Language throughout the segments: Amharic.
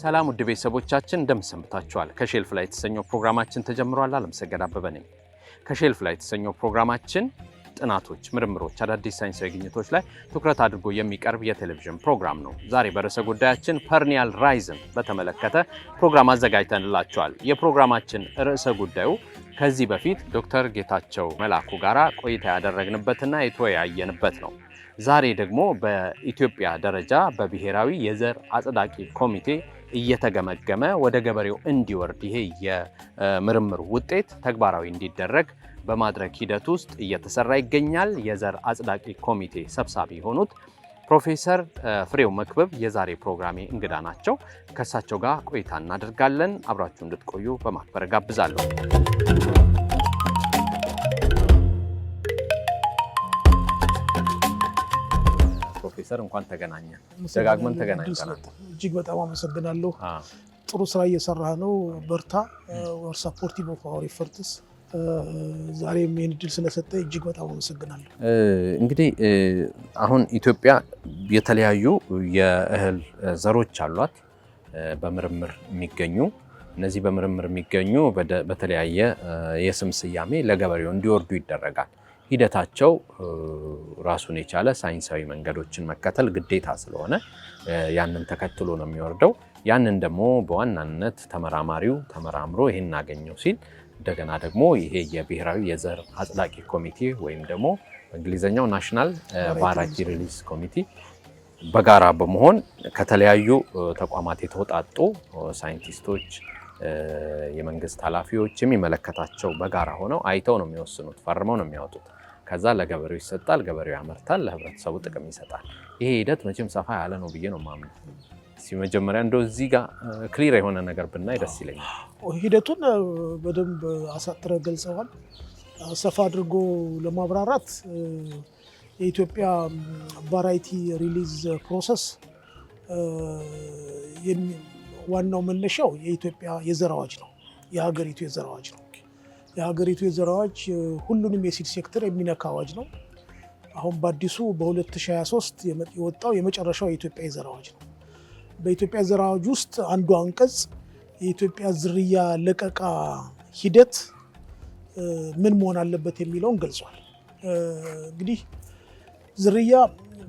ሰላም ውድ ቤተሰቦቻችን፣ እንደምን ሰንብታችኋል? ከ shelf ላይ የተሰኘው ፕሮግራማችን ተጀምሯል። አለምሰገድ አበበ ነኝ። ከ shelf ላይ የተሰኘው ፕሮግራማችን ጥናቶች፣ ምርምሮች፣ አዳዲስ ሳይንሳዊ ግኝቶች ላይ ትኩረት አድርጎ የሚቀርብ የቴሌቪዥን ፕሮግራም ነው። ዛሬ በርዕሰ ጉዳያችን perennial rice ን በተመለከተ ፕሮግራም አዘጋጅተንላችኋል። የፕሮግራማችን ርዕሰ ጉዳዩ ከዚህ በፊት ዶክተር ጌታቸው መላኩ ጋራ ቆይታ ያደረግንበትና የተወያየንበት ነው። ዛሬ ደግሞ በኢትዮጵያ ደረጃ በብሔራዊ የዘር አጽዳቂ ኮሚቴ እየተገመገመ ወደ ገበሬው እንዲወርድ፣ ይሄ የምርምር ውጤት ተግባራዊ እንዲደረግ በማድረግ ሂደት ውስጥ እየተሰራ ይገኛል። የዘር አጽዳቂ ኮሚቴ ሰብሳቢ የሆኑት ፕሮፌሰር ፍሬው መክብብ የዛሬ ፕሮግራሜ እንግዳ ናቸው። ከእሳቸው ጋር ቆይታ እናደርጋለን። አብራችሁ እንድትቆዩ በማክበር ጋብዛለሁ። ፕሮፌሰር፣ እንኳን ተገናኘን። ደጋግመን ተገናኝተናል። እጅግ በጣም አመሰግናለሁ። ጥሩ ስራ እየሰራህ ነው። በርታ። We're supportive of our efforts። ዛሬም ይህን እድል ስለሰጠኸኝ እጅግ በጣም አመሰግናለሁ። እንግዲህ አሁን ኢትዮጵያ የተለያዩ የእህል ዘሮች አሏት በምርምር የሚገኙ። እነዚህ በምርምር የሚገኙ በተለያየ የስም ስያሜ ለገበሬው እንዲወርዱ ይደረጋል። ሂደታቸው ራሱን የቻለ ሳይንሳዊ መንገዶችን መከተል ግዴታ ስለሆነ ያንን ተከትሎ ነው የሚወርደው። ያንን ደግሞ በዋናነት ተመራማሪው ተመራምሮ ይህን አገኘው ሲል እንደገና ደግሞ ይሄ የብሔራዊ የዘር አጽዳቂ ኮሚቴ ወይም ደግሞ በእንግሊዝኛው National Variety Release Committee በጋራ በመሆን ከተለያዩ ተቋማት የተውጣጡ ሳይንቲስቶች፣ የመንግስት ኃላፊዎች፣ የሚመለከታቸው በጋራ ሆነው አይተው ነው የሚወስኑት፣ ፈርመው ነው የሚያወጡት። ከዛ ለገበሬው ይሰጣል፣ ገበሬው ያመርታል፣ ለህብረተሰቡ ጥቅም ይሰጣል። ይሄ ሂደት መቼም ሰፋ ያለ ነው ብዬ ነው የማምነው። እስኪ መጀመሪያ እንደው እዚህ ጋር clear የሆነ ነገር ብናይ ደስ ይለኛል። ሂደቱን በደንብ አሳጥረህ ገልጸዋል። ሰፋ አድርጎ ለማብራራት የኢትዮጵያ variety release process ዋናው መነሻው የኢትዮጵያ የዘር አዋጅ ነው። የሀገሪቱ የዘር አዋጅ ነው። የሀገሪቱ የዘር አዋጅ ሁሉንም የ seed sector የሚነካ አዋጅ ነው። አሁን በአዲሱ በ2023 የወጣው የመጨረሻው የኢትዮጵያ የዘር አዋጅ ነው። በኢትዮጵያ የዘር አዋጅ ውስጥ አንዱ አንቀጽ የኢትዮጵያ ዝርያ ለቀቃ ሂደት ምን መሆን አለበት የሚለውን ገልጿል። እንግዲህ ዝርያ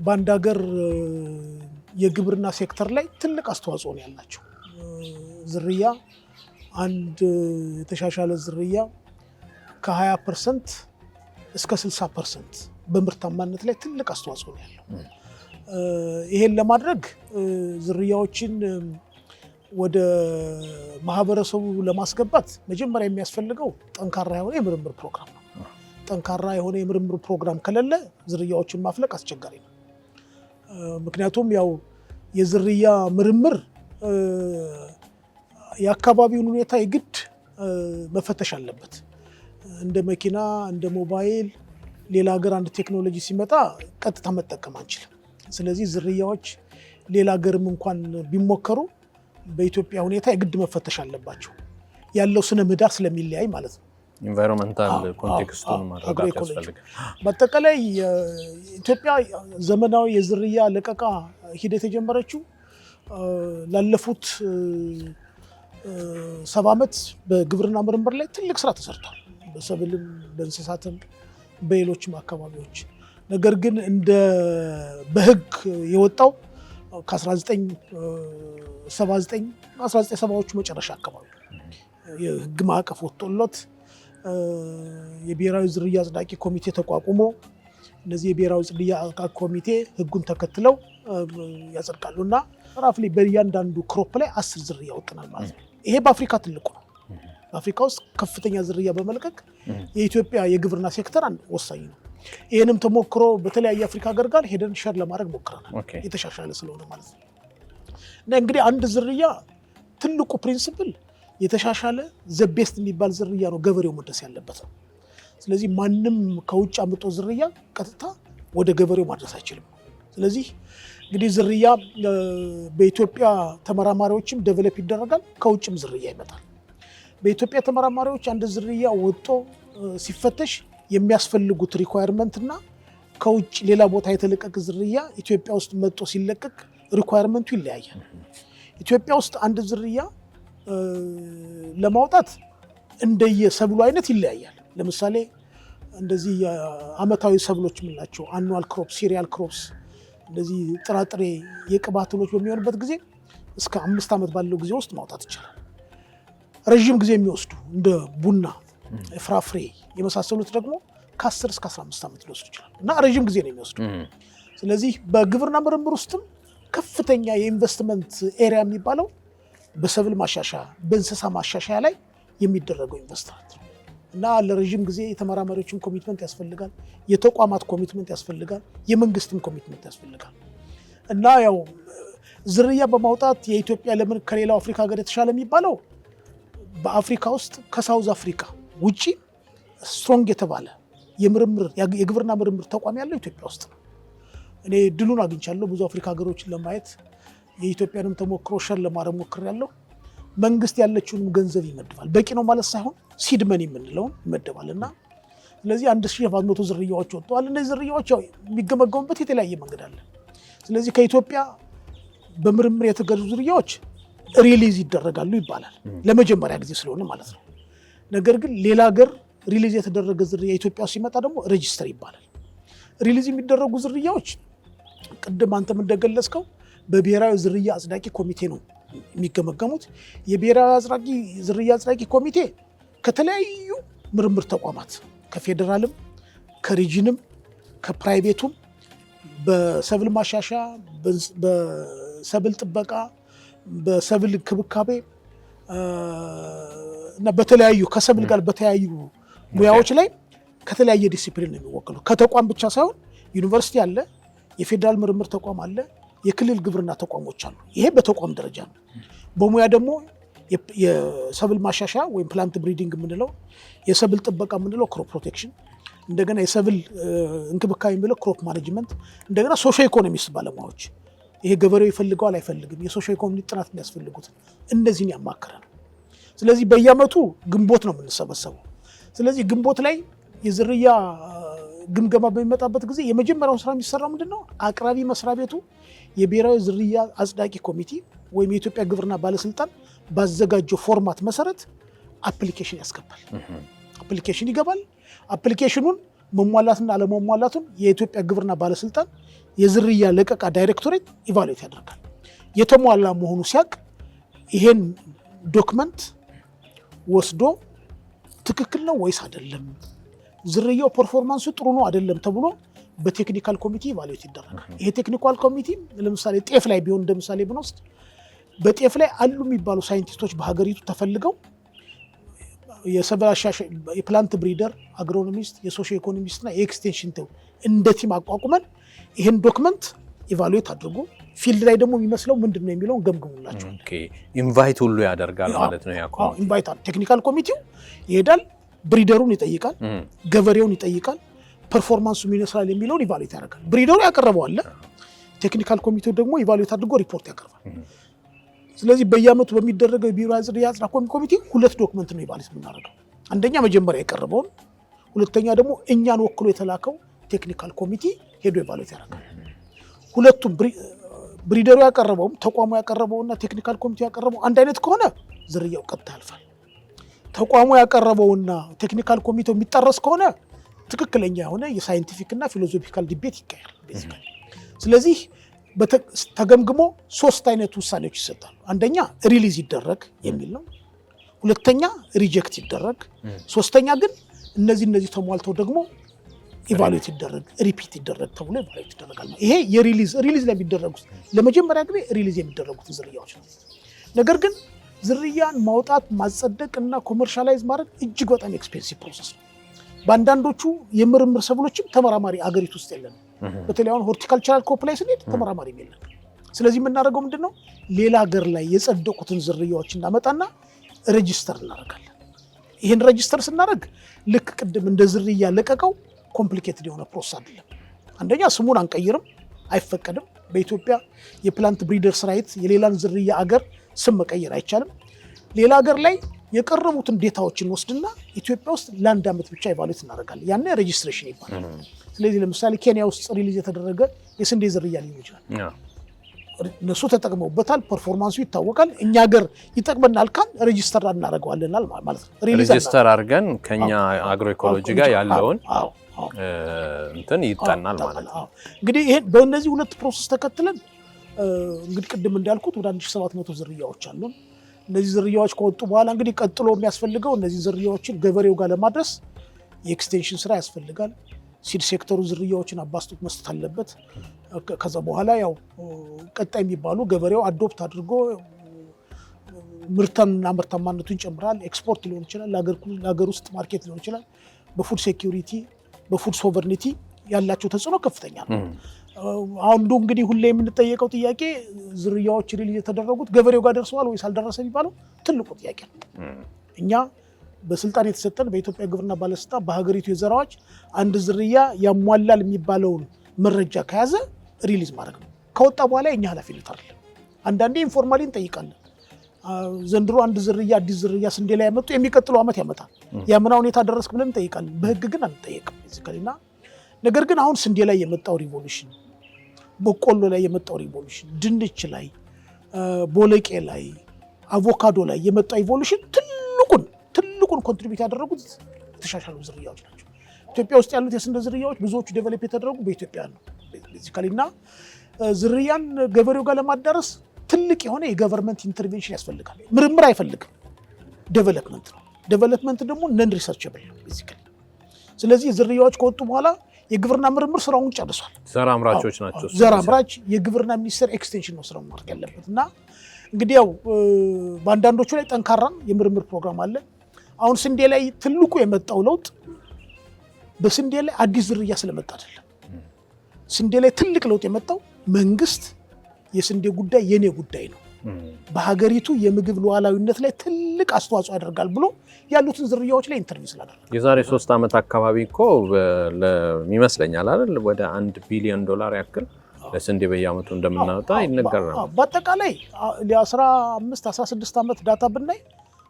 በአንድ ሀገር የግብርና ሴክተር ላይ ትልቅ አስተዋጽኦ ነው ያላቸው። ዝርያ፣ አንድ የተሻሻለ ዝርያ ከ20% እስከ 60% በምርታማነት ላይ ትልቅ አስተዋጽኦ ነው ያለው። ይሄን ለማድረግ፣ ዝርያዎችን ወደ ማህበረሰቡ ለማስገባት መጀመሪያ የሚያስፈልገው ጠንካራ የሆነ የምርምር ፕሮግራም ነው። ጠንካራ የሆነ የምርምር ፕሮግራም ከሌለ ዝርያዎችን ማፍለቅ አስቸጋሪ ነው። ምክንያቱም ያው የዝርያ ምርምር የአካባቢውን ሁኔታ የግድ መፈተሽ አለበት። እንደ መኪና፣ እንደ ሞባይል ሌላ ሀገር አንድ ቴክኖሎጂ ሲመጣ ቀጥታ መጠቀም አንችልም። ስለዚህ ዝርያዎች ሌላ ሀገርም እንኳን ቢሞከሩ በኢትዮጵያ ሁኔታ የግድ መፈተሽ አለባቸው። ያለው ስነ ምህዳር ስለሚለያይ ማለት ነው። Environmental context ኡን መረዳት ያስፈልጋል። በአጠቃላይ ኢትዮጵያ ዘመናዊ የዝርያ ለቀቃ ሂደት የጀመረችው ላለፉት 70 ዓመት በግብርና ምርምር ላይ ትልቅ ስራ ተሰርቷል። በሰብልም፣ በእንስሳትም፣ በሌሎችም አካባቢዎች። ነገር ግን እንደ በህግ የወጣው ከ1979፣ 1970ዎቹ መጨረሻ አካባቢ የህግ ማዕቀፍ ወጥቶለት፣ የብሔራዊ ዝርያ አጽዳቂ ኮሚቴ ተቋቁሞ፣ እነዚህ የብሔራዊ ዝርያ አጽዳቂ ኮሚቴ ህጉን ተከትለው ያጸድቃሉ እና roughly በእያንዳንዱ crop ላይ 10 ዝርያ ወጥናል ማለት ነው። ይሄ በአፍሪካ ትልቁ ነው። በአፍሪካ ውስጥ ከፍተኛ ዝርያ በመልቀቅ የኢትዮጵያ የግብርና ሴክተር አንድ ወሳኝ ነው። ይህንም ተሞክሮ በተለያየ አፍሪካ ሀገር ጋር ሄደን share ለማድረግ ሞክረናል። የተሻሻለ ስለሆነ ማለት ነው። እና እንግዲህ አንድ ዝርያ ትልቁ principle የተሻሻለ the best የሚባል ዝርያ ነው ገበሬው መድረስ ያለበት ነው። ስለዚህ ማንም ከውጭ አምጥቶ ዝርያ ቀጥታ ወደ ገበሬው ማድረስ አይችልም። ስለዚህ እንግዲህ ዝርያ በኢትዮጵያ ተመራማሪዎችም develop ይደረጋል፣ ከውጭም ዝርያ ይመጣል። በኢትዮጵያ ተመራማሪዎች አንድ ዝርያ ወጥቶ ሲፈተሽ የሚያስፈልጉት requirement እና ከውጭ ሌላ ቦታ የተለቀቀ ዝርያ ኢትዮጵያ ውስጥ መጥቶ ሲለቀቅ requirement ኡ ይለያያል። ኢትዮጵያ ውስጥ አንድ ዝርያ ለማውጣት እንደየሰብሉ አይነት ይለያያል። ለምሳሌ እንደዚህ የአመታዊ ሰብሎች የምንላቸው annual crops፣ cereal crops፣ እንደዚህ ጥራጥሬ፣ የቅባት እህሎች በሚሆንበት ጊዜ እስከ 5 ዓመት ባለው ጊዜ ውስጥ ማውጣት ይቻላል። ረዥም ጊዜ የሚወስዱ እንደ ቡና፣ ፍራፍሬ የመሳሰሉት ደግሞ ከ10 እስከ 15 ዓመት ሊወስዱ ይችላል እና ረዥም ጊዜ ነው የሚወስዱ። ስለዚህ በግብርና ምርምር ውስጥም ከፍተኛ የ investment area የሚባለው በሰብል ማሻሻያ፣ በእንስሳ ማሻሻያ ላይ የሚደረገው ኢንቨስትመንት ነው እና ለረዥም ጊዜ የተመራማሪዎችን commitment ያስፈልጋል፣ የተቋማት commitment ያስፈልጋል፣ የመንግስትም commitment ያስፈልጋል። እና ያው ዝርያ በማውጣት የኢትዮጵያ ለምን ከሌላው አፍሪካ ሀገር የተሻለ የሚባለው በአፍሪካ ውስጥ ከ South Africa ውጪ strong የተባለ የምርምር የግብርና ምርምር ተቋም ያለው ኢትዮጵያ ውስጥ ነው። እኔ እድሉን አግኝቻለሁ ብዙ አፍሪካ ሀገሮችን ለማየት፣ የኢትዮጵያንም ተሞክሮ share ለማድረግ ሞክሬያለሁ። መንግስት ያለችውንም ገንዘብ ይመድባል። በቂ ነው ማለት ሳይሆን seed money የምንለውን ይመድባል እና ስለዚህ 1700 ዝርያዎች ወጥተዋል። እነዚህ ዝርያዎች ያው የሚገመገሙበት የተለያየ መንገድ አለ። ስለዚህ ከኢትዮጵያ በምርምር የተገኙ ዝርያዎች release ይደረጋሉ ይባላል፣ ለመጀመሪያ ጊዜ ስለሆነ ማለት ነው። ነገር ግን ሌላ ሀገር release የተደረገ ዝርያ ኢትዮጵያ ሲመጣ ደግሞ register ይባላል። Release የሚደረጉ ዝርያዎች ቅድም አንተም እንደገለጽከው በብሔራዊ ዝርያ አጽዳቂ ኮሚቴ ነው የሚገመገሙት። የብሔራዊ ዝርያ አጽዳቂ ኮሚቴ ከተለያዩ ምርምር ተቋማት ከፌዴራልም፣ ከሪጅንም፣ ከፕራይቬቱም በሰብል ማሻሻያ፣ በሰብል ጥበቃ፣ በሰብል እንክብካቤ እና በተለያዩ ከሰብል ጋር በተለያዩ ሙያዎች ላይ ከተለያየ ዲሲፕሊን ነው የሚወክለው። ከተቋም ብቻ ሳይሆን ዩኒቨርሲቲ አለ፣ የፌዴራል ምርምር ተቋም አለ፣ የክልል ግብርና ተቋሞች አሉ። ይሄ በተቋም ደረጃ ነው። በሙያ ደግሞ የሰብል ማሻሻያ ወይም plant breeding የምንለው፣ የሰብል ጥበቃ የምንለው crop protection፣ እንደገና የሰብል እንክብካቤ የሚለው crop management፣ እንደገና socio economist ባለሙያዎች፣ ይሄ ገበሬው ይፈልገዋል አይፈልግም፣ የ socio economy ጥናት የሚያስፈልጉት እነዚህን ያማከረ ነው። ስለዚህ በየዓመቱ ግንቦት ነው የምንሰበሰበው። ስለዚህ ግንቦት ላይ የዝርያ ግምገማ በሚመጣበት ጊዜ የመጀመሪያው ስራ የሚሰራው ምንድን ነው? አቅራቢ መስሪያ ቤቱ የብሔራዊ ዝርያ አጽዳቂ ኮሚቴ ወይም የኢትዮጵያ ግብርና ባለስልጣን ባዘጋጀው format መሰረት application ያስገባል። Application ይገባል። Application ኑን መሟላትና አለመሟላቱን የኢትዮጵያ ግብርና ባለስልጣን የዝርያ ለቀቃ ዳይሬክቶሬት evaluate ያደርጋል። የተሟላ መሆኑ ሲያቅ ይሄን document ወስዶ ትክክል ነው ወይስ አይደለም፣ ዝርያው performance ኡ ጥሩ ነው አይደለም ተብሎ በ technical ኮሚቴ evaluate ይደረጋል። ይሄ technical ኮሚቴ ለምሳሌ ጤፍ ላይ ቢሆን፣ እንደ ምሳሌ ብንወስድ፣ በጤፍ ላይ አሉ የሚባሉ ሳይንቲስቶች በሀገሪቱ ተፈልገው የሰብል የ plant breeder፣ agronomist፣ የ socio economist እና የ extension ተው እንደ team አቋቁመን ይህን document evaluate አድርጎ field ላይ ደግሞ የሚመስለው ምንድን ነው የሚለውን ገምግሙላቸው። Invite ሁሉ ያደርጋል ማለት ነው። ያ Invite technical ኮሚቴው ይሄዳል፣ breeder ኡን ይጠይቃል፣ ገበሬውን ይጠይቃል፣ performance ኡ ምን ይመስላል የሚለውን evaluate ያደርጋል። Breeder ኡ ያቀረበው አለ፣ technical ኮሚቴው ደግሞ evaluate አድርጎ ሪፖርት ያቀርባል። ስለዚህ በየዓመቱ በሚደረገው የብሔራዊ ዝርያ አጽዳቂ ኮሚቴ ሁለት document ነው evaluate የምናደርገው። አንደኛ መጀመሪያ የቀረበውን፣ ሁለተኛ ደግሞ እኛን ወክሎ የተላከው technical ኮሚቴ ሄዶ evaluate ያደርጋል። ሁለቱም breeder ኡ ያቀረበውም ተቋሙ ያቀረበውና technical ኮሚቴ ያቀረበው አንድ አይነት ከሆነ ዝርያው ቀጥታ ያልፋል። ተቋሙ ያቀረበውና technical ኮሚቴው የሚጣረስ ከሆነ ትክክለኛ የሆነ የ scientific እና philosophical debate ይካሄዳል basically። ስለዚህ ተገምግሞ ሶስት አይነት ውሳኔዎች ይሰጣሉ። አንደኛ release ይደረግ የሚል ነው። ሁለተኛ reject ይደረግ፣ ሶስተኛ ግን እነዚህ ተሟልተው ደግሞ evaluate ይደረግ፣ repeat ይደረግ ተብሎ evaluate ይደረጋል። ይሄ የ release ላይ የሚደረጉት ለመጀመሪያ ጊዜ release የሚደረጉት ዝርያዎች ነው። ነገር ግን ዝርያን ማውጣት፣ ማጸደቅ እና commercialize ማድረግ እጅግ በጣም expensive process ነው። በአንዳንዶቹ የምርምር ሰብሎችም ተመራማሪ አገሪቱ ውስጥ የለንም። በተለይ አሁን horticultural crop ላይ ስንሄድ ተመራማሪም የለም። ስለዚህ የምናደርገው ምንድን ነው? ሌላ ሀገር ላይ የጸደቁትን ዝርያዎች እናመጣና register እናደርጋለን። ይህን register ስናደርግ ልክ ቅድም እንደ ዝርያ ለቀቀው complicated የሆነ process አይደለም። አንደኛ ስሙን አንቀይርም፣ አይፈቀድም። በኢትዮጵያ የ plant breeders right የሌላን ዝርያ አገር ስም መቀየር አይቻልም። ሌላ ሀገር ላይ የቀረቡትን data ዎችን ወስድና ኢትዮጵያ ውስጥ ለአንድ ዓመት ብቻ evaluate እናደርጋለን። ያን registration ይባላል። ስለዚህ ለምሳሌ ኬንያ ውስጥ release የተደረገ የስንዴ ዝርያ ሊሆን ይችላል። እነሱ ተጠቅመውበታል። Performance ኡ ይታወቃል። እኛ ሀገር ይጠቅመናል ካልን register እናደርገዋለን ማለት ነው። Register አድርገን ከኛ agroecology ጋር ያለውን እንትን ይጠናል ማለት ነው። እንግዲህ ይሄን በእነዚህ ሁለት process ተከትለን እንግዲህ ቅድም እንዳልኩት ወደ 1700 ዝርያዎች አሉን። እነዚህ ዝርያዎች ከወጡ በኋላ እንግዲህ ቀጥሎ የሚያስፈልገው እነዚህ ዝርያዎችን ገበሬው ጋር ለማድረስ የ extension ስራ ያስፈልጋል። Seed sector ኡ ዝርያዎችን አባዝቶ መስጠት አለበት። ከዛ በኋላ ያው ቀጣይ የሚባሉ ገበሬው adopt አድርጎ ምርትና ምርታማነቱን ይጨምራል። ኤክስፖርት ሊሆን ይችላል፣ ለሀገር ውስጥ market ሊሆን ይችላል። በ food security፣ በ food sovereignty ያላቸው ተጽዕኖ ከፍተኛ ነው። አንዱ እንግዲህ ሁሌ የምንጠየቀው ጥያቄ ዝርያዎች release የተደረጉት ገበሬው ጋር ደርሰዋል ወይስ አልደረሰ የሚባለው ትልቁ ጥያቄ ነው። እኛ በስልጣን የተሰጠን በኢትዮጵያ ግብርና ባለስልጣን በሀገሪቱ የዘር አዋጅ አንድ ዝርያ ያሟላል የሚባለውን መረጃ ከያዘ release ማድረግ ነው። ከወጣ በኋላ የኛ ኃላፊነት አይደለም። አንዳንዴ informally እንጠይቃለን። ዘንድሮ አንድ ዝርያ፣ አዲስ ዝርያ ስንዴ ላይ ያመጡ የሚቀጥለው ዓመት ያመጣል። የአምናውን የት አደረስክ ብለን እንጠይቃለን። በህግ ግን አንጠየቅም። እና ነገር ግን አሁን ስንዴ ላይ የመጣው revolution፣ በቆሎ ላይ የመጣው revolution፣ ድንች ላይ፣ ቦለቄ ላይ፣ አቮካዶ ላይ የመጣው evolution ትልቁን contribute ያደረጉት የተሻሻሉ ዝርያዎች ናቸው። ኢትዮጵያ ውስጥ ያሉት የስንዴ ዝርያዎች ብዙዎቹ develop የተደረጉ በኢትዮጵያ ነው basically። እና ዝርያን ገበሬው ጋር ለማዳረስ ትልቅ የሆነ የ government intervention ያስፈልጋል። ምርምር አይፈልግም፣ development ነው። Development ደግሞ non researchable ነው basically። ስለዚህ ዝርያዎች ከወጡ በኋላ የግብርና ምርምር ስራውን ጨርሷል። ዘር አምራቾች ናቸው። ዘር አምራች የግብርና ሚኒስቴር extension ነው ስራውን ማድረግ ያለበት። እና እንግዲህ ያው በአንዳንዶቹ ላይ ጠንካራ የምርምር ፕሮግራም አለ። አሁን ስንዴ ላይ ትልቁ የመጣው ለውጥ በስንዴ ላይ አዲስ ዝርያ ስለመጣ አይደለም። ስንዴ ላይ ትልቅ ለውጥ የመጣው መንግስት የስንዴ ጉዳይ የኔ ጉዳይ ነው፣ በሀገሪቱ የምግብ ሉዓላዊነት ላይ ትልቅ አስተዋጽኦ ያደርጋል ብሎ ያሉትን ዝርያዎች ላይ intervene ስላደረገ። የዛሬ 3 ዓመት አካባቢ እኮ ይመስለኛል አይደል ወደ 1 ቢሊዮን ዶላር ያክል ለስንዴ በየዓመቱ እንደምናወጣ ይነገር ነው። በአጠቃላይ ለ15 16 ዓመት data ብናይ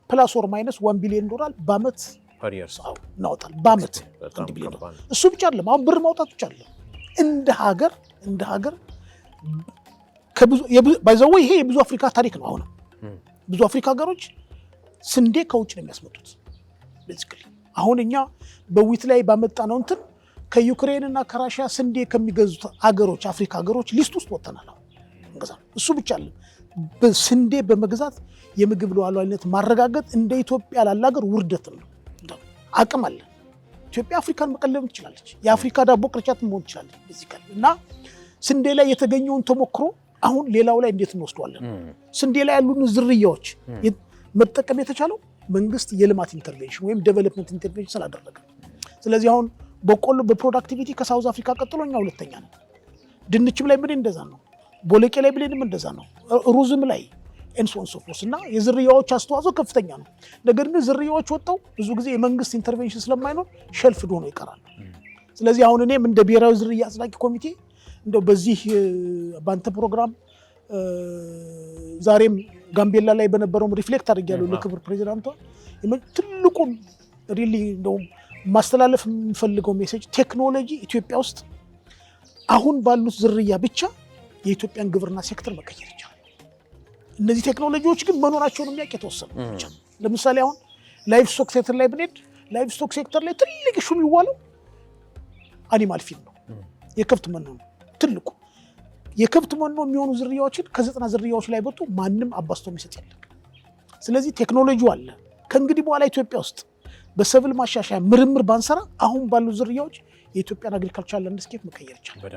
plus or minus 1 billion dollar በአመት እናወጣለን። በአመት 1 ቢሊዮን ዶላር። እሱ ብቻ አይደለም። አሁን ብር ማውጣት ብቻ አይደለም። እንደ ሀገር by the way ይሄ የብዙ አፍሪካ ታሪክ ነው። አሁንም ብዙ አፍሪካ ሀገሮች ስንዴ ከውጭ ነው የሚያስመጡት። Basically አሁን እኛ በ wheat ላይ ባመጣነው እንትን ከዩክሬን እና ከራሽያ ስንዴ ከሚገዙት አገሮች፣ አፍሪካ ሀገሮች list ውስጥ ወጥተናል። አሁን እንገዛ እሱ ብቻ አለ ስንዴ በመግዛት የምግብ ሉዓላዊነት ማረጋገጥ እንደ ኢትዮጵያ ላለ ሀገር ውርደት ነው። አቅም አለ። ኢትዮጵያ አፍሪካን መቀለብ ትችላለች። የአፍሪካ ዳቦ ቅርጫት መሆን ትችላለች። Basically እና ስንዴ ላይ የተገኘውን ተሞክሮ አሁን ሌላው ላይ እንዴት እንወስደዋለን? ስንዴ ላይ ያሉን ዝርያዎች መጠቀም የተቻለው መንግስት የልማት intervention ወይም development intervention ስላደረገ። ስለዚህ አሁን በቆሎ በ productivity ከ South Africa ቀጥሎ እኛ ሁለተኛ ነን። ድንችም ላይ ብንሄድ እንደዛ ነው። ቦለቄ ላይ ብንሄድም እንደዛ ነው። ሩዝም ላይ and so on so forth። እና የዝርያዎች አስተዋጽኦ ከፍተኛ ነው። ነገር ግን ዝርያዎች ወጥተው ብዙ ጊዜ የመንግስት intervention ስለማይኖር shelved ሆኖ ይቀራል። ስለዚህ አሁን እኔም እንደ ብሔራዊ ዝርያ አጽዳቂ ኮሚቴ እንደው በዚህ በአንተ ፕሮግራም ዛሬም ጋምቤላ ላይ በነበረውም reflect አድርጌያለሁ ለክብር ፕሬዚዳንቷ። ትልቁን really እንደውም ማስተላለፍ የምፈልገው message ቴክኖሎጂ ኢትዮጵያ ውስጥ አሁን ባሉት ዝርያ ብቻ የኢትዮጵያን ግብርና ሴክተር መቀየር ይቻላል። እነዚህ ቴክኖሎጂዎች ግን መኖራቸውን የሚያውቅ የተወሰኑ ብቻ። ለምሳሌ አሁን livestock sector ላይ ብንሄድ livestock sector ላይ ትልቅ issue የሚዋለው animal feed ነው፣ የከብት መኖ ነው ትልቁ። የከብት መኖ የሚሆኑ ዝርያዎችን ከ90 ዝርያዎች ላይ በጡ ማንም አባዝቶ የሚሰጥ የለም። ስለዚህ ቴክኖሎጂው አለ። ከእንግዲህ በኋላ ኢትዮጵያ ውስጥ በሰብል ማሻሻያ ምርምር ባንሰራ አሁን ባሉ ዝርያዎች የኢትዮጵያን agriculture landscape መቀየር ይቻላል።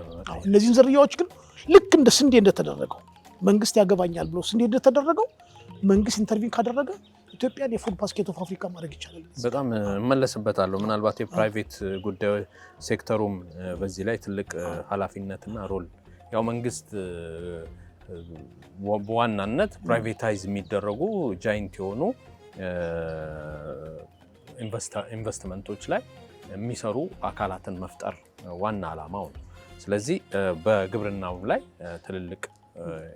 እነዚህን ዝርያዎች ግን ልክ እንደ ስንዴ እንደተደረገው፣ መንግስት ያገባኛል ብሎ ስንዴ እንደተደረገው መንግስት intervene ካደረገ ኢትዮጵያን የ food basket of Africa ማድረግ ይቻላል። በጣም እመለስበታለሁ። ምናልባት የ private ጉዳዩ ሴክተሩም በዚህ ላይ ትልቅ ኃላፊነትና role፣ ያው መንግስት በዋናነት privatize የሚደረጉ giant የሆኑ ኢንቨስትመንቶች ላይ የሚሰሩ አካላትን መፍጠር ዋና ዓላማው ነው። ስለዚህ በግብርናው ላይ ትልልቅ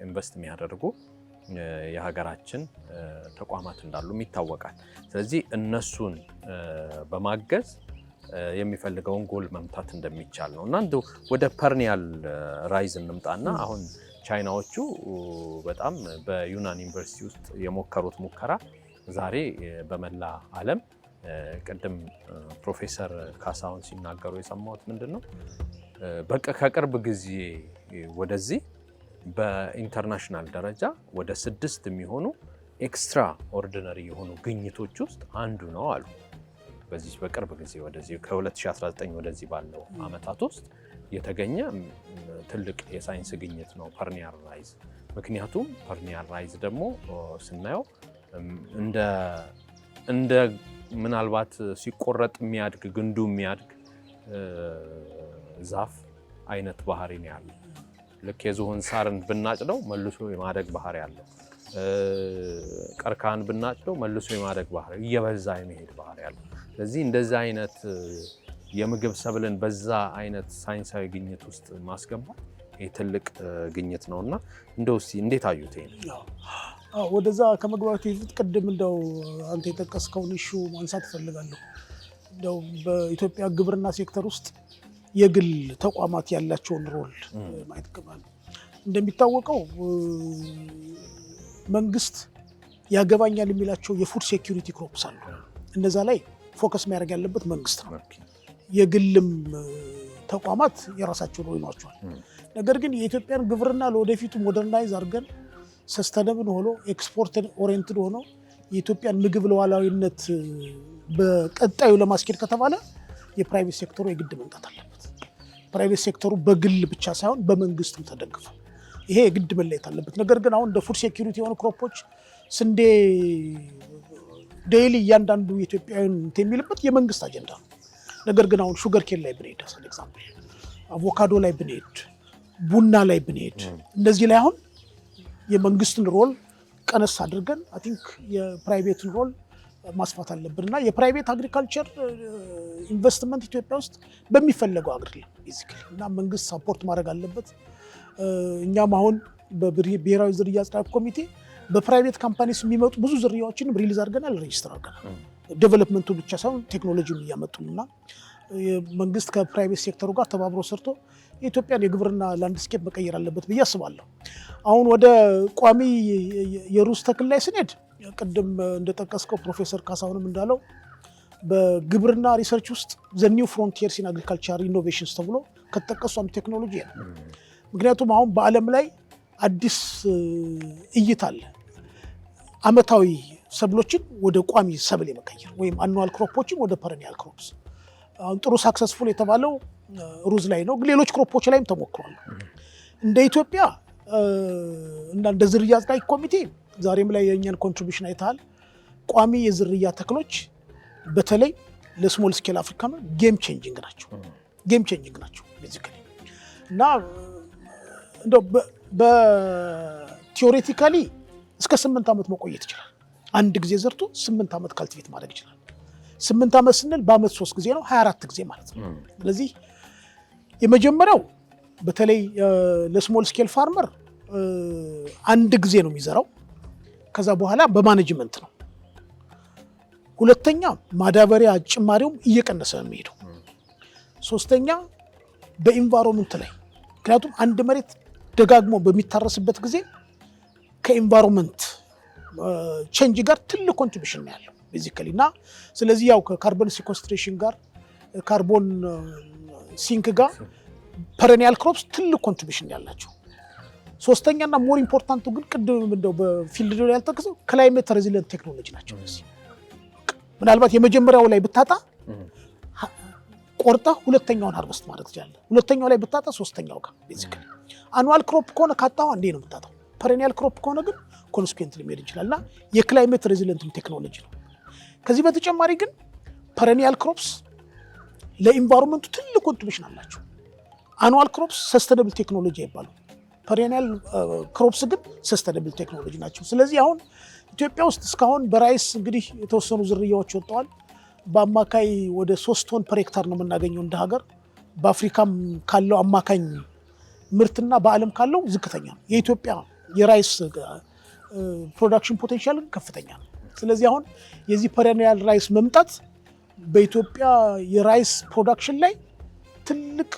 invest የሚያደርጉ የሀገራችን ተቋማት እንዳሉም ይታወቃል። ስለዚህ እነሱን በማገዝ የሚፈልገውን ጎል መምታት እንደሚቻል ነው። እና እንደው ወደ perennial rice እንምጣና አሁን ቻይናዎቹ በጣም በዩናን ዩኒቨርሲቲ ውስጥ የሞከሩት ሙከራ ዛሬ በመላ ዓለም፣ ቅድም ፕሮፌሰር ካሳሁን ሲናገሩ የሰማሁት ምንድን ነው፣ በቃ ከቅርብ ጊዜ ወደዚህ በ international ደረጃ ወደ ስድስት የሚሆኑ extraordinary የሆኑ ግኝቶች ውስጥ አንዱ ነው አሉ። በዚህ በቅርብ ጊዜ ወደዚህ ከ2019 ወደዚህ ባለው ዓመታት ውስጥ የተገኘ ትልቅ የሳይንስ ግኝት ነው perennial rice። ምክንያቱም perennial rice ደግሞ ስናየው እንደ ምናልባት ሲቆረጥ የሚያድግ፣ ግንዱ የሚያድግ ዛፍ አይነት ባህሪ ነው ያለው። ልክ የዝሆን ሳርን ብናጭደው መልሶ የማደግ ባህሪ አለው። ቀርከሃን ብናጭደው መልሶ የማደግ ባህሪ፣ እየበዛ የመሄድ ባህሪ አለው። ስለዚህ እንደዛ አይነት የምግብ ሰብልን በዛ አይነት ሳይንሳዊ ግኝት ውስጥ ማስገባት ይህ ትልቅ ግኝት ነው እና እንደው እስኪ እንዴት አዩት ይሄን? ወደዛ ከመግባቱ በፊት ቅድም እንደው አንተ የጠቀስከውን issue ማንሳት እፈልጋለሁ። እንደው በኢትዮጵያ ግብርና ሴክተር ውስጥ የግል ተቋማት ያላቸውን role ማየት ይገባል። እንደሚታወቀው መንግስት ያገባኛል የሚላቸው የ food security crops አሉ። እነዛ ላይ focus የሚያደርግ ያለበት መንግስት ነው። የግልም ተቋማት የራሳቸው role ይኖራቸዋል። ነገር ግን የኢትዮጵያን ግብርና ለወደፊቱ modernize አድርገን sustainable ሆኖ፣ export oriented ሆኖ የኢትዮጵያን ምግብ ሉዓላዊነት በቀጣዩ ለማስኬድ ከተባለ የ private sector ኡ የግድ መምጣት አለበት። Private sector ኡ በግል ብቻ ሳይሆን በመንግስትም ተደግፎ ይሄ የግድ መለየት አለበት። ነገር ግን አሁን እንደ food security የሆኑ crop ኦች ስንዴ daily እያንዳንዱ ኢትዮጵያውያን እንትን የሚልበት የመንግስት አጀንዳ ነው። ነገር ግን አሁን sugar cane ላይ ብንሄድ፣ as an example አቮካዶ ላይ ብንሄድ፣ ቡና ላይ ብንሄድ፣ እነዚህ ላይ አሁን የመንግስትን role ቀነስ አድርገን I think የ private ን role ማስፋት አለብን። እና የ private agriculture investment ኢትዮጵያ ውስጥ በሚፈለገው አይደለም basically እና መንግስት support ማድረግ አለበት። እኛም አሁን በብሔራዊ ዝርያ አጽዳቂ ኮሚቴ በ private companies የሚመጡ ብዙ ዝርያዎችንም release አድርገናል፣ register አድርገናል። Development ኡ ብቻ ሳይሆን ቴክኖሎጂውን እያመጡን እና መንግስት ከ private sector ኡ ጋር ተባብሮ ሰርቶ የኢትዮጵያን የግብርና landscape መቀየር አለበት ብዬ አስባለሁ። አሁን ወደ ቋሚ የሩዝ ተክል ላይ ስንሄድ ቅድም እንደጠቀስከው፣ ፕሮፌሰር ካሳሁንም እንዳለው፣ በግብርና research ውስጥ the new frontiers in agriculture innovations ተብሎ ከተጠቀሱ አንዱ ቴክኖሎጂ ነው። ምክንያቱም አሁን በዓለም ላይ አዲስ እይታ አለ። አመታዊ ሰብሎችን ወደ ቋሚ ሰብል የመቀየር ወይም annual crop ኦችን ወደ perennial crops። አሁን ጥሩ successful የተባለው ሩዝ ላይ ነው፣ ግን ሌሎች crop ኦች ላይም ተሞክሯል። እንደ ኢትዮጵያ እና እንደ ዝርያ አጽዳቂ ኮሚቴ ዛሬም ላይ የእኛን contribution አይተሃል። ቋሚ የዝርያ ተክሎች በተለይ ለ small scale African game changing ናቸው። Game changing ናቸው basically። እና እንደው በ theoretically እስከ 8 ዓመት መቆየት ይችላል። አንድ ጊዜ ዘርቶ 8 ዓመት cultivate ማድረግ ይችላል። 8 ዓመት ስንል በአመት ሶስት ጊዜ ነው፣ 24 ጊዜ ማለት ነው። ስለዚህ የመጀመሪያው በተለይ ለ small scale farmer አንድ ጊዜ ነው የሚዘራው። ከዛ በኋላ በ management ነው። ሁለተኛ ማዳበሪያ ጭማሪውም እየቀነሰ ነው የሚሄደው። ሶስተኛ በ environment ላይ፣ ምክንያቱም አንድ መሬት ደጋግሞ በሚታረስበት ጊዜ ከ environment change ጋር ትልቅ contribution ነው ያለው basically። እና ስለዚህ ያው ከ carbon sequestration ጋር፣ carbon sink ጋር perennial crops ትልቅ contribution ያላቸው። ሶስተኛ እና more important ኡ ግን ቅድም እንደው በ field ላይ ያልጠቀሰው climate resilient technology ናቸው። እነዚህ ምናልባት የመጀመሪያው ላይ ብታጣ ቆርጠህ ሁለተኛውን harvest ማድረግ ትችላለህ። ሁለተኛው ላይ ብታጣ ሶስተኛው ጋር። Basically annual crop ከሆነ ካጣው አንዴ ነው የምታጣው። Perennial crop ከሆነ ግን consequently መሄድ ይችላል እና የ climate resilient technology ነው። ከዚህ በተጨማሪ ግን perennial crops ለ environment ኡ ትልቅ contribution አላቸው። Annual crops sustainable technology አይባሉም። Perennial crops ግን sustainable technology ናቸው። ስለዚህ አሁን ኢትዮጵያ ውስጥ እስካሁን በ rice እንግዲህ የተወሰኑ ዝርያዎች ወጥተዋል። በአማካይ ወደ 3 ቶን per hectare ነው የምናገኘው እንደ ሀገር። በአፍሪካም ካለው አማካኝ ምርትና በዓለም ካለው ዝቅተኛ ነው። የኢትዮጵያ የ rice production potential ከፍተኛ ነው። ስለዚህ አሁን የዚህ perennial rice መምጣት በኢትዮጵያ የ rice production ላይ ትልቅ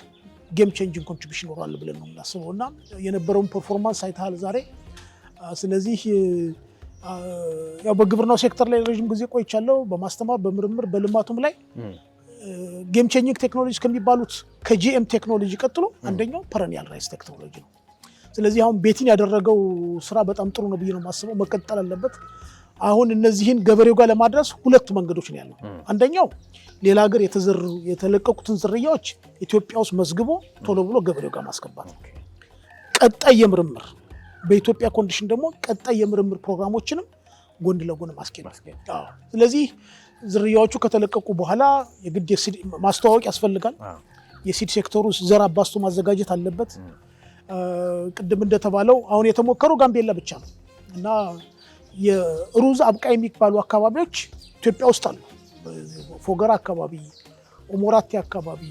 Game changing contribution ይኖራል ብለን ነው የምናስበው እና የነበረውን performance አይተሃል ዛሬ። ስለዚህ ያው በግብርናው ሴክተር ላይ ረዥም ጊዜ ቆይቻለሁ። በማስተማር፣ በምርምር፣ በልማቱም ላይ game changing technology ከሚባሉት ከ GM ቴክኖሎጂ ቀጥሎ አንደኛው perennial rice ቴክኖሎጂ ነው። ስለዚህ አሁን ቤቲን ያደረገው ስራ በጣም ጥሩ ነው ብዬ ነው የማስበው፣ መቀጠል አለበት። አሁን እነዚህን ገበሬው ጋር ለማድረስ ሁለት መንገዶች ነው ያለው። አንደኛው ሌላ ሀገር የተዘሩ የተለቀቁትን ዝርያዎች ኢትዮጵያ ውስጥ መዝግቦ ቶሎ ብሎ ገበሬው ጋር ማስገባት ነው። ቀጣይ የምርምር በኢትዮጵያ condition ደግሞ ቀጣይ የምርምር ፕሮግራሞችንም ጎን ለጎን ማስኬድ። ስለዚህ ዝርያዎቹ ከተለቀቁ በኋላ የግድ ማስተዋወቅ ያስፈልጋል። የ seed sector ኡ ዘር አባዝቶ ማዘጋጀት አለበት። ቅድም እንደተባለው አሁን የተሞከረው ጋምቤላ ብቻ ነው እና የሩዝ አብቃይ የሚባሉ አካባቢዎች ኢትዮጵያ ውስጥ አሉ። ፎገራ አካባቢ፣ ኦሞራቴ አካባቢ፣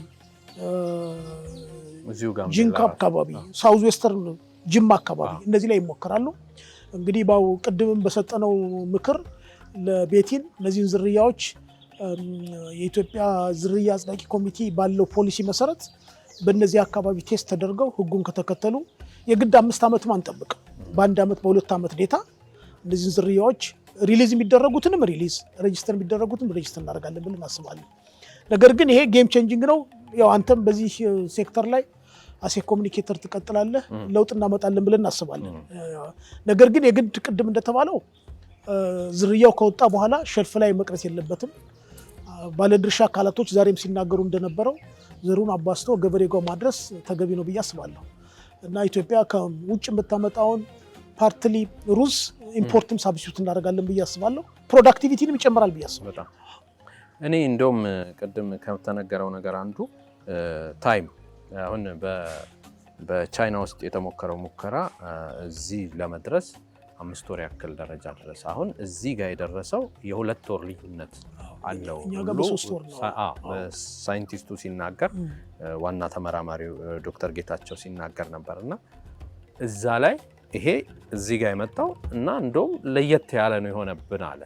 ጂንካ አካባቢ፣ south western ጅማ አካባቢ እነዚህ ላይ ይሞከራሉ። እንግዲህ ባው ቅድምም በሰጠነው ምክር ለቤቲን እነዚህን ዝርያዎች የኢትዮጵያ ዝርያ አጽዳቂ ኮሚቴ ባለው ፖሊሲ መሰረት በእነዚህ አካባቢ test ተደርገው ህጉን ከተከተሉ የግድ 5 ዓመትም አንጠብቅም። በ1 ዓመት፣ በ2 ዓመት data እነዚህን ዝርያዎች release የሚደረጉትንም release፣ register የሚደረጉትንም register እናደርጋለን ብለን እናስባለን። ነገር ግን ይሄ game changing ነው። ያው አንተም በዚህ ሴክተር ላይ as a communicator ትቀጥላለህ፣ ለውጥ እናመጣለን ብለን እናስባለን። ነገር ግን የግድ ቅድም እንደተባለው ዝርያው ከወጣ በኋላ shelf ላይ መቅረት የለበትም። ባለድርሻ አካላቶች ዛሬም ሲናገሩ እንደነበረው ዘሩን አባዝቶ ገበሬ ጋር ማድረስ ተገቢ ነው ብዬ አስባለሁ እና ኢትዮጵያ ከውጭ የምታመጣውን partly ሩዝ import ም substitute እናደርጋለን ብዬ አስባለሁ። Productivity ንም ይጨምራል ብዬ አስባለሁ። በጣም እኔ እንደውም ቅድም ከተነገረው ነገር አንዱ time አሁን በቻይና ውስጥ የተሞከረው ሙከራ እዚህ ለመድረስ 5 ወር ያክል ደረጃ ድረስ አሁን እዚህ ጋር የደረሰው የ2 ወር ልዩነት አለው። እኛ ጋር በ3 ወር ነው። ሳይንቲስቱ ሲናገር፣ ዋና ተመራማሪው ዶክተር ጌታቸው ሲናገር ነበር እና እዛ ላይ ይሄ እዚህ ጋር የመጣው እና እንደውም ለየት ያለ ነው የሆነብን አለ።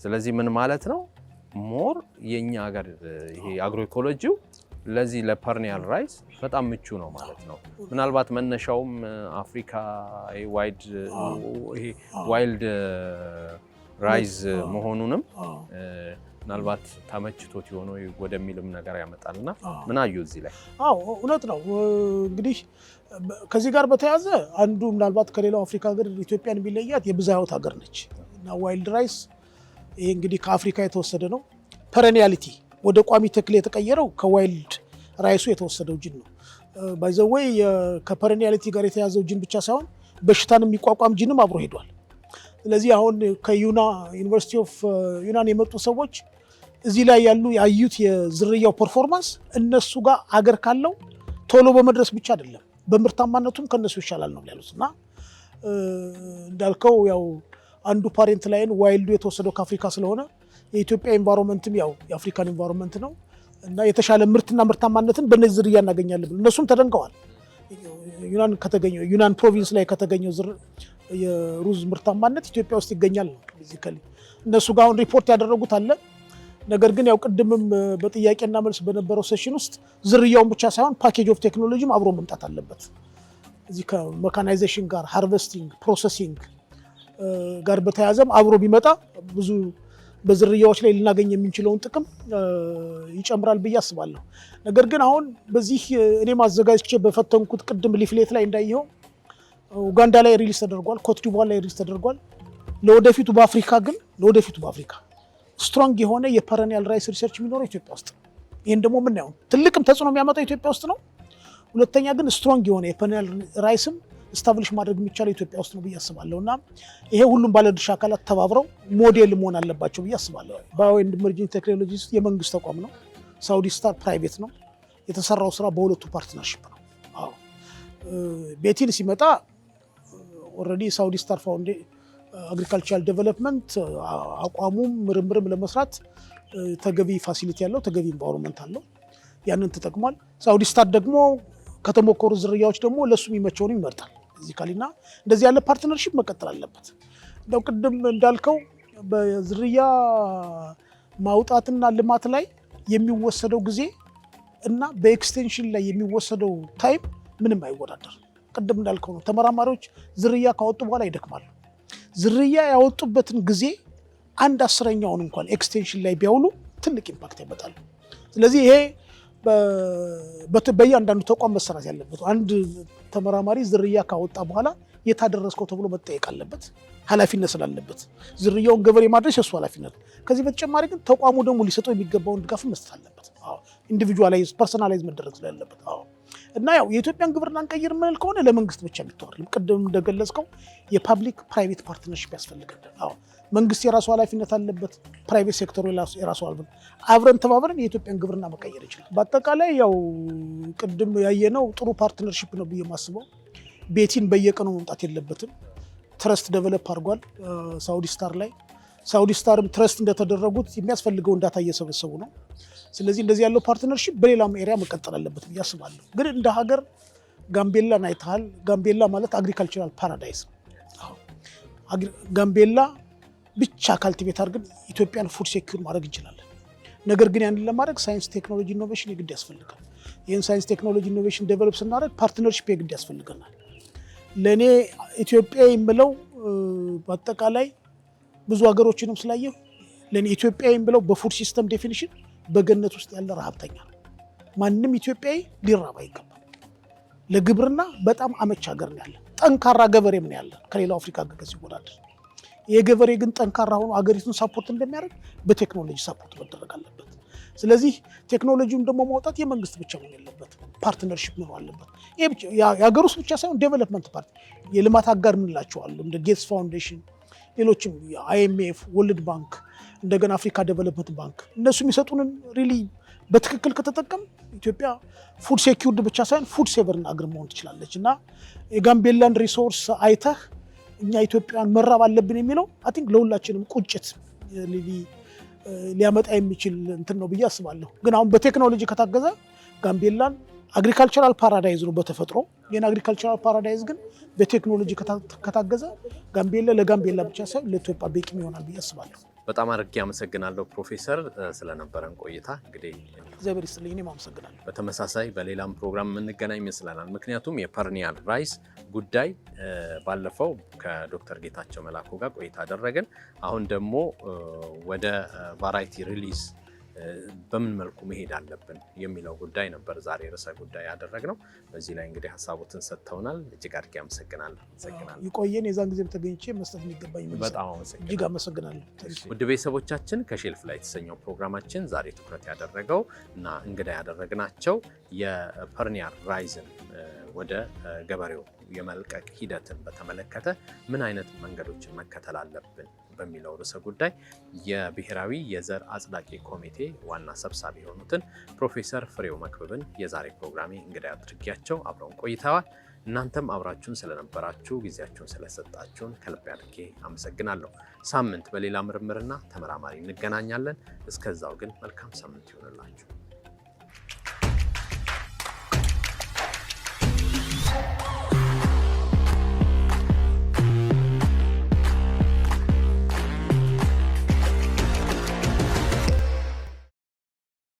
ስለዚህ ምን ማለት ነው? More የእኛ ሀገር ይሄ agroecology ው ለዚህ ለ perennial rice በጣም ምቹ ነው ማለት ነው። ምናልባት መነሻውም አፍሪካ ይሄ wild rice መሆኑንም ምናልባት ተመችቶት የሆነ ወደሚልም ነገር ያመጣልና ምን አዩ እዚህ ላይ? አዎ፣ እውነት ነው። እንግዲህ ከዚህ ጋር በተያያዘ አንዱ ምናልባት ከሌላው አፍሪካ ሀገር ኢትዮጵያን የሚለያት የብዝሃ ሕይወት ሀገር ነች እና wild rice ይሄ እንግዲህ ከአፍሪካ የተወሰደ ነው። Perenniality ወደ ቋሚ ተክል የተቀየረው ከ wild rice ኡ የተወሰደው ጅን ነው። By the way ከ perenniality ጋር የተያዘው ጅን ብቻ ሳይሆን በሽታን የሚቋቋም ጅንም አብሮ ሄዷል። ስለዚህ አሁን ከዩና University of ዩናን የመጡ ሰዎች እዚህ ላይ ያሉ ያዩት የዝርያው performance እነሱ ጋር አገር ካለው ቶሎ በመድረስ ብቻ አይደለም፣ በምርታማነቱም ከነሱ ይሻላል ነው ያሉት። እና እንዳልከው ያው አንዱ parent line wild ኡ የተወሰደው ከአፍሪካ ስለሆነ የኢትዮጵያ environment ም ያው የአፍሪካን environment ነው እና የተሻለ ምርትና ምርታማነትን በእነዚህ ዝርያ እናገኛለን ብለው እነሱም ተደንቀዋል። ዩናን ከተገኘው፣ ዩናን province ላይ ከተገኘው የሩዝ ምርታማነት ኢትዮጵያ ውስጥ ይገኛል ነው basically እነሱ ጋር አሁን ሪፖርት ያደረጉት አለ። ነገር ግን ያው ቅድምም በጥያቄና መልስ በነበረው session ውስጥ ዝርያውን ብቻ ሳይሆን package of technology ም አብሮ መምጣት አለበት። እዚህ ከ mechanization ጋር፣ harvesting፣ processing ጋር በተያያዘም አብሮ ቢመጣ ብዙ በዝርያዎች ላይ ልናገኝ የምንችለውን ጥቅም ይጨምራል ብዬ አስባለሁ። ነገር ግን አሁን በዚህ እኔ ማዘጋጅቼ በፈተንኩት ቅድም leaflet ላይ እንዳየኸው ኡጋንዳ ላይ release ተደርጓል፣ ኮትዲቯር ላይ release ተደርጓል። ለወደፊቱ በአፍሪካ ግን ለወደፊቱ በአፍሪካ strong የሆነ የ perennial rice research የሚኖረው ኢትዮጵያ ውስጥ ነው። ይህን ደግሞ የምናየው ትልቅም ተጽዕኖ የሚያመጣው ኢትዮጵያ ውስጥ ነው። ሁለተኛ ግን strong የሆነ የ perennial rice ም establish ማድረግ የሚቻለው ኢትዮጵያ ውስጥ ነው ብዬ አስባለሁ። እና ይሄ ሁሉም ባለድርሻ አካላት ተባብረው ሞዴል መሆን አለባቸው ብዬ አስባለሁ። Bio and Emerging Technology የመንግስት ተቋም ነው። ሳውዲ ስታር private ነው። የተሰራው ስራ በሁለቱ partnership ነው። አዎ፣ ቤቲን ሲመጣ already ሳውዲ ስታር agricultural development አቋሙም ምርምርም ለመስራት ተገቢ facility ያለው፣ ተገቢ environment አለው። ያንን ተጠቅሟል። ሳውዲ ስታር ደግሞ ከተሞከሩ ዝርያዎች ደግሞ ለእሱ የሚመቸውን ይመርጣል። እዚህ ካሊና እንደዚህ ያለ partnership መቀጠል አለበት። እንደው ቅድም እንዳልከው በዝርያ ማውጣትና ልማት ላይ የሚወሰደው ጊዜ እና በ extension ላይ የሚወሰደው time ምንም አይወዳደርም። ቅድም እንዳልከው ነው። ተመራማሪዎች ዝርያ ካወጡ በኋላ ይደክማሉ። ዝርያ ያወጡበትን ጊዜ አንድ አስረኛውን እንኳን extension ላይ ቢያውሉ ትልቅ impact ያመጣሉ። ስለዚህ ይሄ በእያንዳንዱ ተቋም መሰራት ያለበት፣ አንድ ተመራማሪ ዝርያ ካወጣ በኋላ የት አደረስከው ተብሎ መጠየቅ አለበት። ኃላፊነት ስላለበት ዝርያውን ገበሬ ማድረስ የሱ ኃላፊነት። ከዚህ በተጨማሪ ግን ተቋሙ ደግሞ ሊሰጠው የሚገባውን ድጋፍ መስጠት አለበት። Individualize፣ personalize መደረግ ስላለበት እና ያው የኢትዮጵያን ግብርና እንቀይር የምንል ከሆነ ለመንግስት ብቻ የሚተው አይደለም። ቅድም እንደገለጽከው የ public private partnership ያስፈልገናል። አዎ፣ መንግስት የራሱ ኃላፊነት አለበት፣ private sector ኡ የራሱ አለበት። አብረን ተባብረን የኢትዮጵያን ግብርና መቀየር ይችላል። በአጠቃላይ ያው ቅድም ያየነው ጥሩ partnership ነው ብዬ የማስበው። ቤቲን በየቀኑ መምጣት የለበትም። Trust develop አድርጓል ሳውዲ ስታር ላይ። ሳውዲ ስታርም trust እንደተደረጉት የሚያስፈልገውን data እየሰበሰቡ ነው። ስለዚህ እንደዚህ ያለው partnership በሌላም area መቀጠል አለበት ብዬ አስባለሁ። ግን እንደ ሀገር ጋምቤላን አይተሃል። ጋምቤላ ማለት agricultural paradise ነው። ጋምቤላ ብቻ cultivate አድርገን ኢትዮጵያን food secure ማድረግ እንችላለን። ነገር ግን ያንን ለማድረግ ሳይንስ፣ ቴክኖሎጂ፣ innovation የግድ ያስፈልጋል። ይህን ሳይንስ፣ ቴክኖሎጂ፣ innovation develop ስናደርግ partnership የግድ ያስፈልገናል። ለእኔ ኢትዮጵያ የምለው በአጠቃላይ ብዙ ሀገሮችንም ስላየሁ ለእኔ ኢትዮጵያ የምለው በ food system definition በገነት ውስጥ ያለ ረሀብተኛ ነው። ማንም ኢትዮጵያዊ ሊራብ አይገባም። ለግብርና በጣም አመች ሀገር ነው ያለን። ጠንካራ ገበሬም ነው ያለን ከሌላው አፍሪካ ሀገር ሲወዳደር። ይህ ገበሬ ግን ጠንካራ ሆኖ ሀገሪቱን support እንደሚያደርግ በቴክኖሎጂ support መደረግ አለበት። ስለዚህ ቴክኖሎጂውን ደግሞ ማውጣት የመንግስት ብቻ መሆን የለበትም፣ partnership መኖር አለበት። ይሄ ብቻ የሀገር ውስጥ ብቻ ሳይሆን development partner፣ የልማት አጋር የምንላቸው አሉ፣ እንደ Gates Foundation፣ ሌሎችም IMF፣ World Bank፣ እንደገና Africa Development Bank፣ እነሱ የሚሰጡንን really በትክክል ከተጠቀምን ኢትዮጵያ food secured ብቻ ሳይሆን food saver አገር መሆን ትችላለች። እና የጋምቤላን resource አይተህ እኛ ኢትዮጵያውያን መራብ አለብን የሚለው I think ለሁላችንም ቁጭት ሊያመጣ የሚችል እንትን ነው ብዬ አስባለሁ። ግን አሁን በቴክኖሎጂ ከታገዘ ጋምቤላን agricultural paradise ነው በተፈጥሮ። ይህን agricultural paradise ግን በቴክኖሎጂ ከታገዘ ጋምቤላ ለጋምቤላ ብቻ ሳይሆን ለኢትዮጵያ በቂም ይሆናል ብዬ አስባለሁ። በጣም አድርጌ አመሰግናለሁ ፕሮፌሰር ስለነበረን ቆይታ። እንግዲህ እግዚአብሔር ይስጥልኝ፣ እኔም አመሰግናለሁ። በተመሳሳይ በሌላም ፕሮግራም የምንገናኝ ይመስለናል። ምክንያቱም የ perennial rice ጉዳይ ባለፈው ከዶክተር ጌታቸው መላኩ ጋር ቆይታ አደረግን። አሁን ደግሞ ወደ variety release በምን መልኩ መሄድ አለብን የሚለው ጉዳይ ነበር ዛሬ ርዕሰ ጉዳይ ያደረግነው። በዚህ ላይ እንግዲህ ሀሳቦትን ሰጥተውናል። እጅግ አድርጌ አመሰግናለሁ። አመሰግናለሁ። ይቆየን። የዛን ጊዜም ተገኝቼ መስጠት የሚገባኝ መልስ በጣም አመሰግናለሁ። እጅግ አመሰግናለሁ። ውድ ቤተሰቦቻችን፣ ከ shelf ላይ የተሰኘው ፕሮግራማችን ዛሬ ትኩረት ያደረገው እና እንግዳ ያደረግናቸው የ perennial rice ን ወደ ገበሬው የመልቀቅ ሂደትን በተመለከተ ምን አይነት መንገዶችን መከተል አለብን በሚለው ርዕሰ ጉዳይ የብሔራዊ የዘር አጽዳቂ ኮሚቴ ዋና ሰብሳቢ የሆኑትን ፕሮፌሰር ፍሬው መክብብን የዛሬ ፕሮግራሜ እንግዳ አድርጊያቸው አብረውን ቆይተዋል። እናንተም አብራችሁን ስለነበራችሁ፣ ጊዜያችሁን ስለሰጣችሁን ከልብ አድርጌ አመሰግናለሁ። ሳምንት በሌላ ምርምርና ተመራማሪ እንገናኛለን። እስከዛው ግን መልካም ሳምንት ይሆንላችሁ።